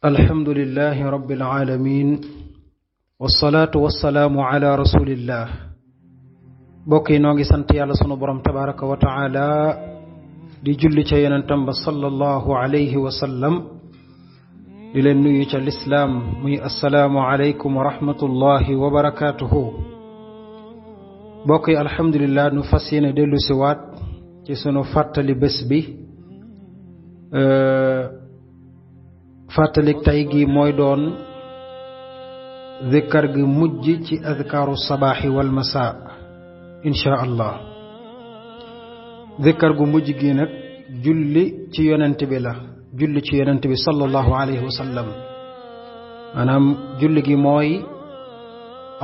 الحمد لله رب العالمين والصلاة والسلام على رسول الله بوكي نوغي سانت يالا سونو بروم تبارك وتعالى دي جولي تي يونتام صلى الله عليه وسلم دي لن نوي تي الاسلام مي السلام عليكم ورحمة الله وبركاته بوكي الحمد لله نو فاسينا ديلو سيوات تي سونو فاتالي بس بي fàttalik tay gi mooy doon zikkar gi mujj ci azkaaru sabaaxi wal masaa insha allah zikkar gu mujj gi nag julli ci yonent bi la julli ci yonent bi sallallahu alayhi wa sallam maanaam julli gi mooy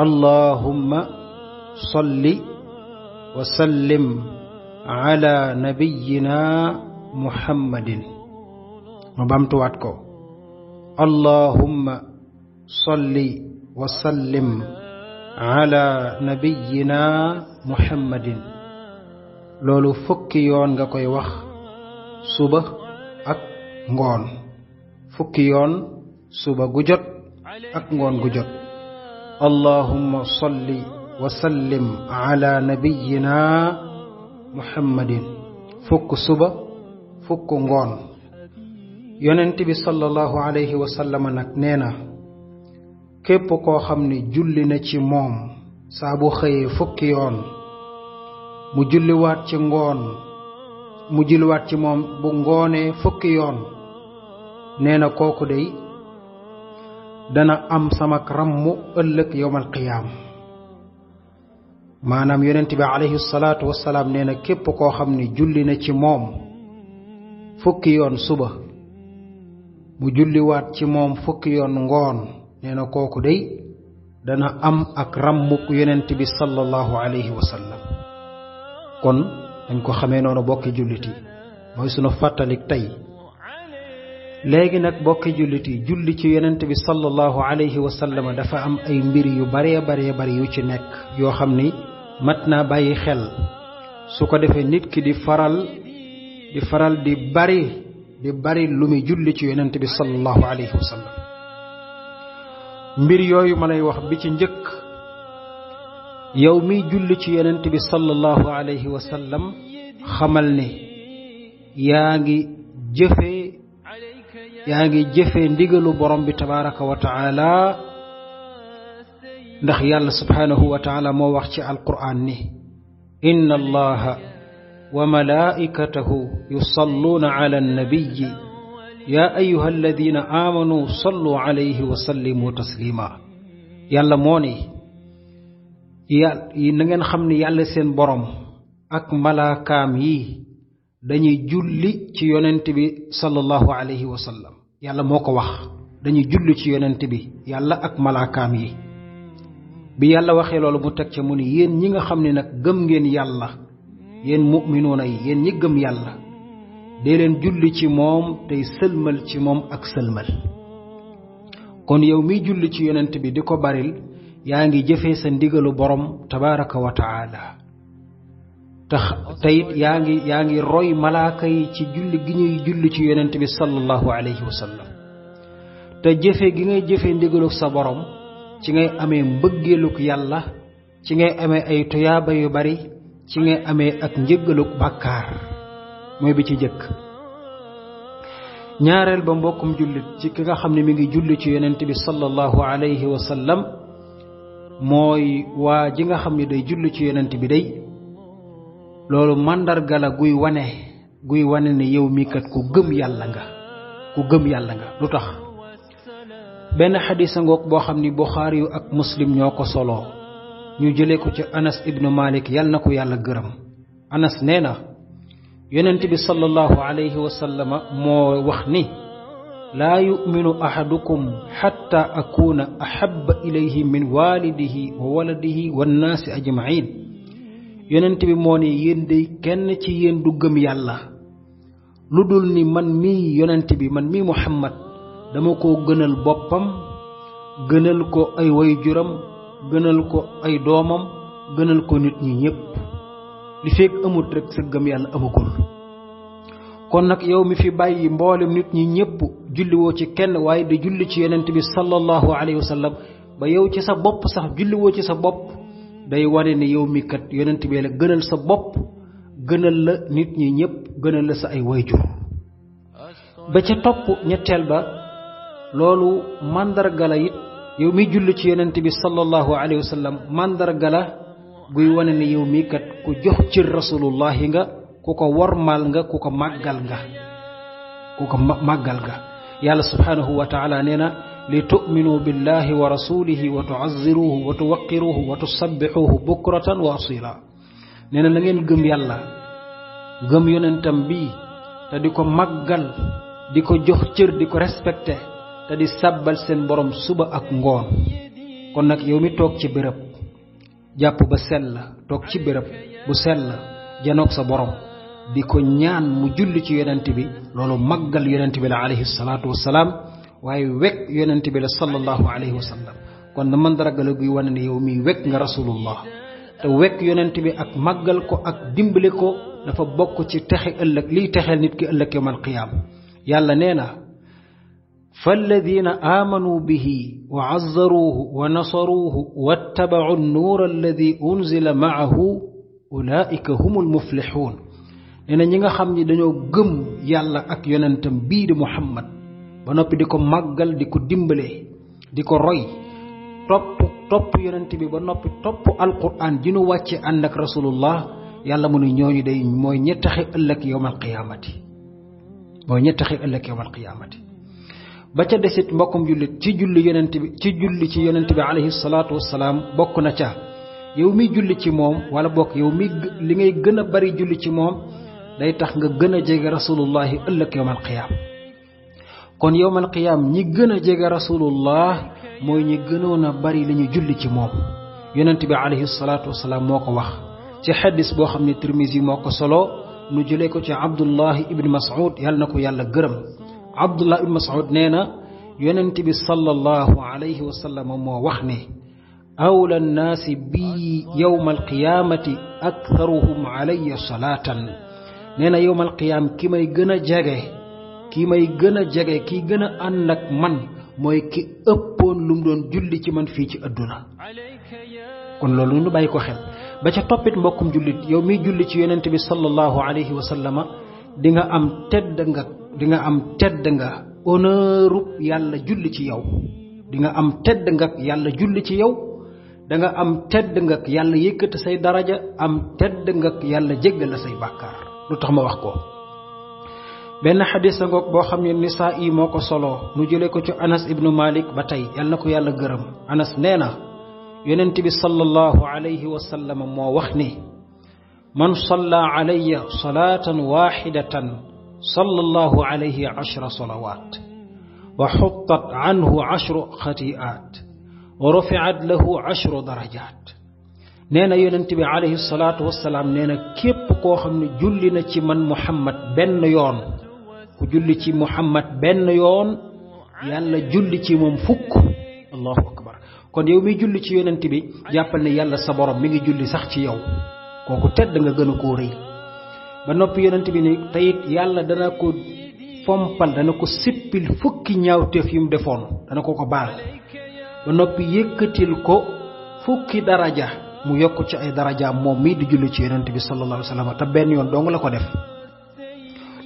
allahumma salli wa sallim ala nabiyyina muhammadin ma bamtuwaat ko اللهم صل وسلم على نبينا محمد لولو فكي يون nga koy wax suba ak ngon fukki yoon suba gu jot ak ngon gu jot اللهم صل وسلم على نبينا محمد fukk suba fukk ngon yonent bi sallallahu alayhi wa sallam nak neena képp koo xam ni julli na ci moom saa bu xëyee fukki yoon mu julliwaat ci moom bu ngoonee fukki yoon neena kooku day dana am samak rammu ëllëg yowmal qiyaam maanaam yonent bi alayhi salaatu wassalaam neena képp koo xam ni julli na ci moom fukki yoon suba mu julliwaat ci moom fukki yoon ngoon neena kooku day dana am ak rammuk yonent bi sallallahu alayhi wa sallam kon dañ ko xamee noonu bokki julliti mooy sunu fàttalik tey léegi nag bokki julliti julli ci yonent bi sallallahu alayhi wa sallam dafa am ay mbir yu bare yu ci nekk yoo xam ni mat naa bàyyi xel su ko defee nit ki di faral di bari lu muy julli ci yonent bi sallallahu alayhi wa sallam mbir yooyu ma lay wax bi ci njëkk yow miy julli ci yonent bi sallallahu alayhi wa sallam xamal ne yaa ngi jëfe ndigalu borom bi tabaraka wa taala ndax yàlla subhanahu wa taala moo wax ci alquran ni inna allaha وملائكته يصلون على النبي يا أيها الذين آمنوا صلوا عليه وسلموا تسليما يالا موني نغن خمني يالا سين بروم اك ملائكام يي داني جولي ci yonent bi sallallahu alayhi wa sallam yàlla moko wax dañuy julli ci yonent bi yàlla ak malaakaam yi bi yàlla waxee loolu mu teg ca mu ni yéen ñi nga xam ne nag gëm ngeen yàlla yéen mu'minuuna yi yéen ñi gëm yàlla dee leen julli ci moom tey sëlmal ci moom ak sëlmal kon yow miy julli ci yonent bi di ko baril yaa ngi jëfee sa ndigalu borom tabaraka wa taala tayit yaa ngi roy malaaka yi ci julli gi ñuy julli ci yonent bi sallallahu alayhi wa sallam te jëfe gi ngay jëfee ndigalu sa borom ci ngay amee mbëggeeluk yàlla ci ngay amee ay tuyaaba yu bari ci ngay amee ak njëggaluk bàkkaar mooy bi ci jëkk ñaareel ba mbokkum jullit ci ki nga xam ne mi ngi julli ci yonent bi sallallahu alayhi wa sallam mooy waa ji nga xam ne day julli ci yonent bi day loolu màndarga la guy wane ne yow mi kat ku gëm yàlla nga lu tax benn xadisa ngoog boo xam ni Buxaari yu ak Muslim ñoo ko soloo ñu jëlee ko ci Anas ibnu Malik yal na ko yàlla gërëm Anas nee na yonent bi sallallahu alayhi wa sallam moo wax ni laa yuminu ahadukum xatta akuna ahabba ilayhi min walidihi wa waladihi wannaasi ajmain yonent bi moo ne yéen day kenn ci yéen du gëm yàlla lu dul ni man mii yonent bi man mii Muhammad dama ko gënal boppam gënal ko ay waajuram gënal ko ay doomam gënal ko nit ñi ñépp li fekk amut rek sa gëm yàlla amagul kon nag yow mi fi bàyyi mboolem nit ñi ñëpp julliwoo ci kenn waaye di julli ci yonent bi sallallahu alayhi wa sallam ba yow ci sa bopp sax julliwoo ci sa bopp day wane ni yow mi kat yonent bi la gënal sa bopp gënal la nit ñi ñëpp gënal la sa ay wayjur ba ca topp ñetteel ba loolu mandarga la it yow mi julli ci yonent bi sallallahu alayhi wa sallam mandarga la guy wane ni yow mi kat ku jox ci rasulullahi nga ku ko wormaal nga ku ko màggal nga yàlla subhanahu wa taala nee na li tu'minu billahi wa rasulihi wa tu'azziruhu wa tuwaqqiruhu wa tusabbihuhu bukratan wa asila nee na la ngeen gëm yàlla gëm yonentam bi te di ko màggal di ko jox cër di ko respecté te di sabbal seen borom suba ak ngoon kon nag yow mi toog ci béréb jàpp ba sell toog ci béréb bu sell janoog sa borom di ko ñaan mu julli ci yonent bi loolu màggal yonent bi la alayhi salaatu wassalaam waaye wekk yonent bi la sallallahu alayhi wa sallam kon na mandarga la guy wane ne yow mi wekk nga rasulullah te wekk yonent bi ak màggal ko ak dimbali ko dafa bokk ci texe ëllëg liy texeel nit ki ëllëg yawmal qiyaam yàlla nee na فالذين آمنوا به وعزروه ونصروه واتبعوا النور الذي أنزل معه أولئك هم المفلحون nee na ñi nga xam ni dañoo gëm yàlla ak yonentam bii di Muhammad ba noppi di ko màggal di ko dimbale di ko roy topp yonent bi ba noppi topp alquran ji nu wàcce ànd ak rasulullah yàlla mu ne ñooñu day mooy ñi taxe ëllëg yawmal qiyaamati ba ca desit mbokkum jullit ci julli ci yonent bi alayhi salaatu wassalaam bokk na ca yow mi julli ci moom wala bokk yow mi li ngay gën a bari julli ci moom day tax nga gën a jege rasulullahi ëllëg yawmal qiyaam kon yawmal qiyaam ñi gën a jege rasulullah mooy ñi gënoon a bari li ñu julli ci moom yonent bi alayhi salaatu wassalaam moo ko wax ci xadis boo xam ne Tirmisi moo ko solo nu jëlee ko ci Abdullahi ibn Mas'ud yàlla na ko yàlla gërëm Abdullah ibn Mas'ud nee na yonent bi sallallahu alayhi wa sallam moo wax ne awla nnaasi bi yawma alqiyaamati aktharuhum alayya salaatan nee na yawma alqiyaam ki may gën a jege ki gën a ànd ak man mooy ki ëppoon lu mu doon julli ci man fii ci adduna kon loolu nu bàyyi ko xel ba ca toppit mbokkum jullit yow miy julli ci yonent bi sallallahu alayhi wa sallama di nga am tedd nga honneuru yàlla julli ci yow di nga am tedd nga yàlla julli ci yow da nga am tedd nga yàlla yëkkati say daraja am tedd nga yàlla jéggal la say bàkkaar lu tax ma wax ko benn xadis a ngoog boo xam ne Nisaa'i moo ko solo nu jëlee ko ci Anas ibnu Malik ba tey yàlla na ko yàlla gërëm Anas nee na yonent bi sallallahu alayhi wa sallam moo wax ni man salla alayya salatan waxidatan sallallahu alayhi 10 salawat wa xuttat anhu 10 xati'at wa rufi'at lahu 10 darajat nee na yonent bi alayhi salaatu wassalaam nee na képp koo xam ne julli na ci man Muhammad benn yoon ku julli ci Muhammad benn yoon yàlla julli ci moom fukk allahu akbar kon yow mi julli ci yonent bi jàppal ne yàlla sa borom mi ngi julli sax ci yow kooku tedd nga gën a koo rëy ba noppi yonent bi ni teyit yàlla dana ko fompal dana ko sippil fukki ñaawteef yu mu defoon dana ko baal ba noppi yëkkatil ko fukki daraja mu yokk ci ay darajaam moom mii di julli ci yonent bi sallallahu alayhi wa sallam te benn yoon dong la ko def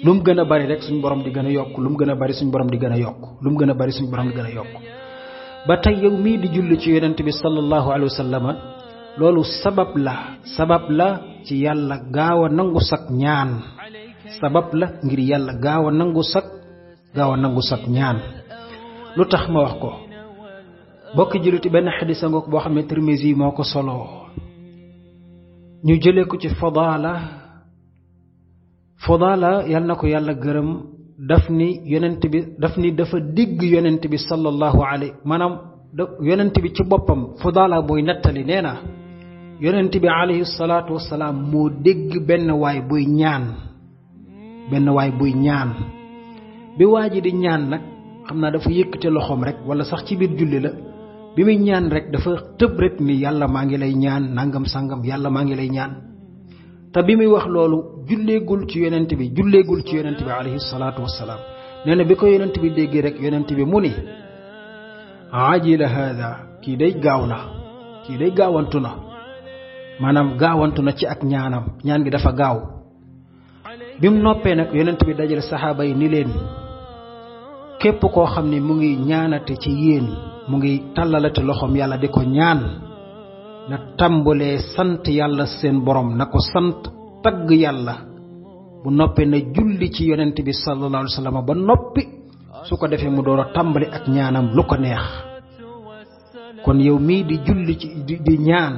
lu mu gën a bari rek suñu borom di gën a yokk lu mu gën a bari suñu borom di gën a yokk lu mu gën a bari suñu borom di gën a yokk ba tey yow mii di julli ci yonent bi sallallahu alayhi wa sallam loolu sabab la ci yàlla gaaw a nangu sak ñaan sabab la ngir yàlla gaaw a nangu sak ñaan lu tax ma wax ko bokki julliti benn xadis ngoog boo xam ne Tirmisi moo ko solo ñu jëlee ko ci Fadala yàlla na ko yàlla gërëm daf ni dafa digg yonent bi sallallahu alayhi maanaam yonent bi ci boppam Fadala booy nettali nee na yonent bi alayhi salaatu wassalaam moo dégg benn waay buy ñaan bi waa ji di ñaan nag xam naa dafa yëkkate loxoom rek wala sax ci biir julli la bi muy ñaan rek dafa tëb rek ni yàlla maa ngi lay ñaan nangam sangam yàlla maa ngi lay ñaan te bi muy wax loolu julleegul ci yonent bi alayhi salaatu wassalaam nee na bi ko yonent bi déggee rek yonent bi mu ni ajila hada kii day gaawantu na maanaam gaawantu na ci ak ñaan gi dafa gaaw bi mu noppee nag yonent bi dajale saxaaba yi ni leen képp koo xam ne mu ngi ñaanate ci yéen mu ngi tàllalate loxoom yàlla di ko ñaan na tàmbalee sant yàlla seen borom na ko sant tagg yàlla bu noppee na julli ci yonent bi sallallahu alayhi wa sallam ba noppi su ko defee mu door a tàmbali ak ñaanam lu ko neex kon yow mii di julli ci di ñaan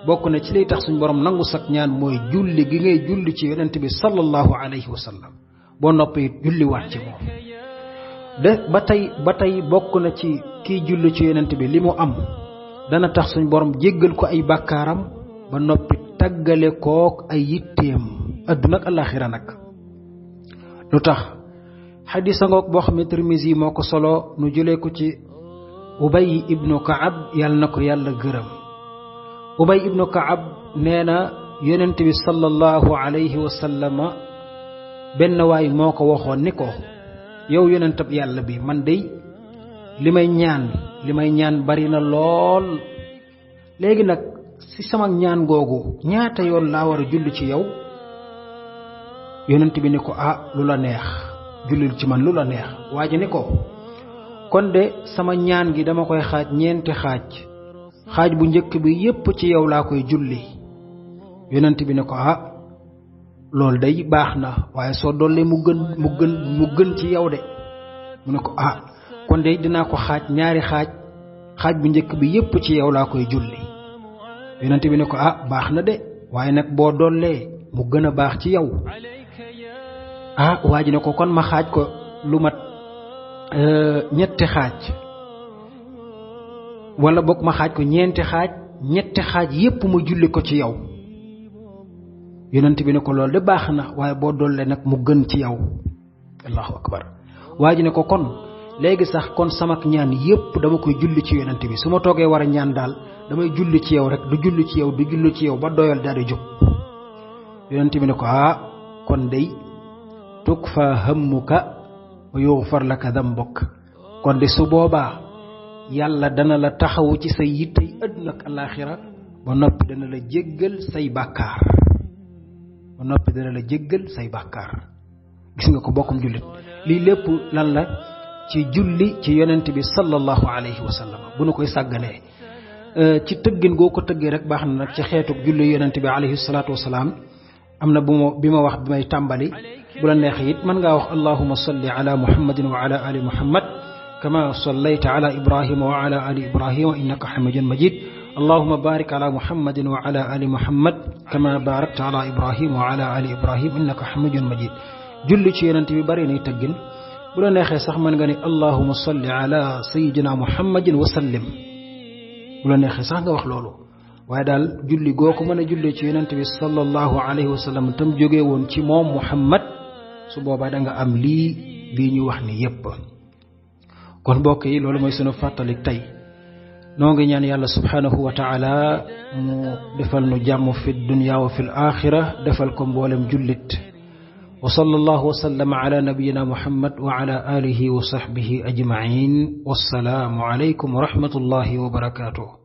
bokk na ci lay tax suñu borom nangu sak ñaan mooy julli gi ngay julli ci yonent bi sallallahu alayhi wa sallam boo noppi julli waat ci moom de ba tey bokk na ci kii julli ci yonent bi li mu am dana tax suñu borom jéggal ko ay bàkkaaram ba noppi tàggale kook ay yitteem adduna ak alaxira nag lu tax xadisa ngoog boo xam ne Tirmisi moo ko solo nu jëlee ko ci Ubay ibnu Kaab yàlla na ko yàlla gërëm Ubay ibnu Kaab nee na yonent bi sallallahu alayhi wa sallama benn waay moo ko waxoon ni ko yow yonentab yàlla bi man dey li may ñaan bari na lool léegi nag ci sama ñaan googu ñaata yoon laa war a julli ci yow yonent bi ni ko lu la neex jullil ci man lu la neex waa ji ni ko kon de sama ñaan gi dama koy xaaj ñeenti xaaj bu njëkk bi yépp ci yow laa koy julli yonent bi ni ko loolu day baax na waaye soo dollee mu gën ci yow de mu ne ko kon de dinaa ko xaaj ñaari xaaj bu njëkk bi yépp ci yow laa koy julli yonent bi ne ko baax na de waaye nag boo dollee mu gën a baax ci yow waa ji ne ko kon ma xaaj ko lu mat ñetti xaaj wala bokk ma xaaj ko ñeenti xaaj yépp ma julli ko ci yow yonent bi ne ko loolu de baax na waaye boo dollee nag mu gën ci yow allahu akbar waa ji ne ko kon léegi sax kon samak ñaan yépp dama koy julli ci yonent bi su ma toogee war a ñaan daal damay julli ci yow rek du julli ci yow ba doyal daal di jóg yonent bi ne ko kon dey tukfa hammuka wa yughfar laka dambuk kon de su boobaa yàlla dana la taxawu ci say yittey àdduna ak alaxira ba noppi dana la jéggal say bàkkaar gis nga ko bokkum jullit lii lépp lan la ci julli ci yonent bi sallallahu alayhi wa sallam bu nu koy sàgganee ci tëggin goo ko tëggee rek baax na nag ci xeetu julli yonent bi alayhi salaatu wasalaam am na bi ma wax bi may tàmbali bu la neex it mën ngaa wax allahumma salli ala muhammadin wa ala ali muhammad kama sallayta ala ibrahima wa ala ali ibrahima innaka hamidun majid allahumma barik ala muhammadin wa ala ali muhammad kama barakta ala ibrahima wa ala ali ibrahim innaka hamidun majid julli ci yonent bi bari nay tëggin bu la neexee sax mën nga ni allahumma salli ala sayyidina muhammadin wa sallim bu la neexee sax nga wax loolu waaye daal julli goo ko mën a julli ci yonent bi sallallahu alayhi wa sallam tam jógee woon ci moom muhammad su boobaa da nga am lii ñu wax ni yépp kon mbokk yi loolu mooy sunu fàttalik tey noo ngi ñaan yàlla subhanahu wa taala mu defal nu jàmm fi dunya wa fil axira defal ko mboolem jullit wa sallallahu wa sallama ala nabiyyina muhammad wa ala alihi wa sahbihi ajma'in wassalaamu alaykum wa rahmatullahi wa barakatuh